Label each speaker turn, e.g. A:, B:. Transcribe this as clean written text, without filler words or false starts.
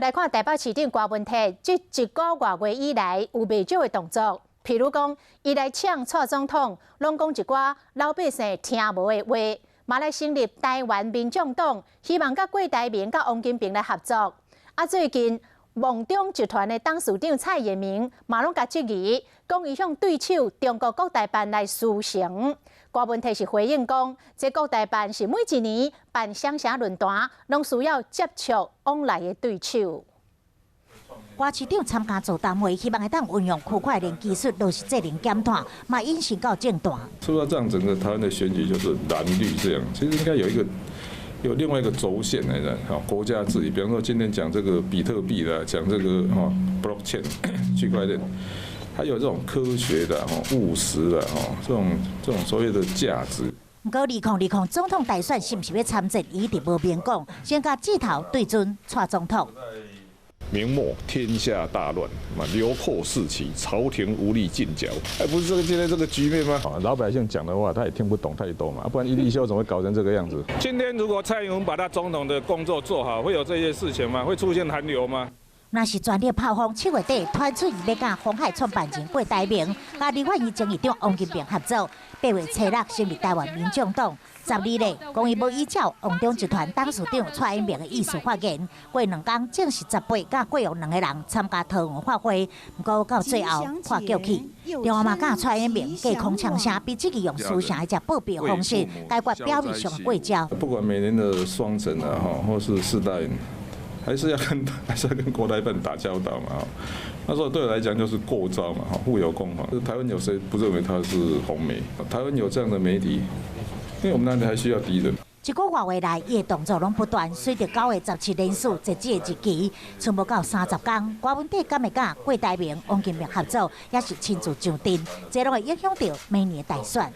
A: 來看台北市長柯文哲，這一個外月以來有袂少的動作，譬如講，伊來嗆蔡總統，攏講一寡老百姓聽無的話，嘛來成立台灣民眾黨，希望佮郭台銘佮王金平來合作。啊，最近旺中集團的董事長蔡衍明嘛攏共質疑，講伊向對手中國國台辦來輸誠。柯文哲是回應講，這國台辦是每一年辦雙城論壇，攏需要接觸往來的對手。
B: 柯市長參加座談會，希望會當運用區塊鏈技術落實節能減碳，嘛引申到政壇。
C: 是不是這樣？整個台灣的選舉就是藍綠這樣？其實應該有一個有另外一個軸線來的，哈，國家治理。比方說今天講這個比特幣啦，講這個哈 blockchain 區塊鏈。還有這種科學的、吼務實的、吼這種所謂的價值。
B: 毋過2020總統大選是毋是欲參戰，伊一直無明講，先共指頭對準蔡總統。
C: 明末天下大亂，嘛流寇四起，朝廷無力進剿，哎，不是這個今天這個局面嗎？老百姓講的話，他也聽不懂太多嘛，不然一例一休怎麼會搞成這個樣子？
D: 今天如果蔡英文把他總統的工作做好，會有這些事情嗎？會出現韓流嗎？
B: 若是全力炮轟，7月底傳出伊欲佮鴻海創辦人郭台銘，佮立法院前議長王金平合作，8月初六成立台灣民眾黨。12日，講伊無依照旺中集團董事長蔡衍明的意思發言。過兩工正是18佮郭王兩个人參加桃園法會，毋過到最後破局去。另外嘛，佮蔡衍明隔空嗆聲，被質疑用私聲的報表方式解決表面上的過招。
C: 不管每年的雙城啊，或是四大運，還是要跟國台辦打交道嘛，那時候對我來講就是過招嘛，互有攻防。台灣有誰不認為他是紅媒？台灣有這樣的媒體，因為我們哪裡還需要敵人？
B: 一個外月來，伊的動作攏不斷。隨著9月17連署截止的日期，賰無夠30工，柯文哲敢會佮郭台銘、王金平合作，抑是親自上陣，這攏會影響著明年大選。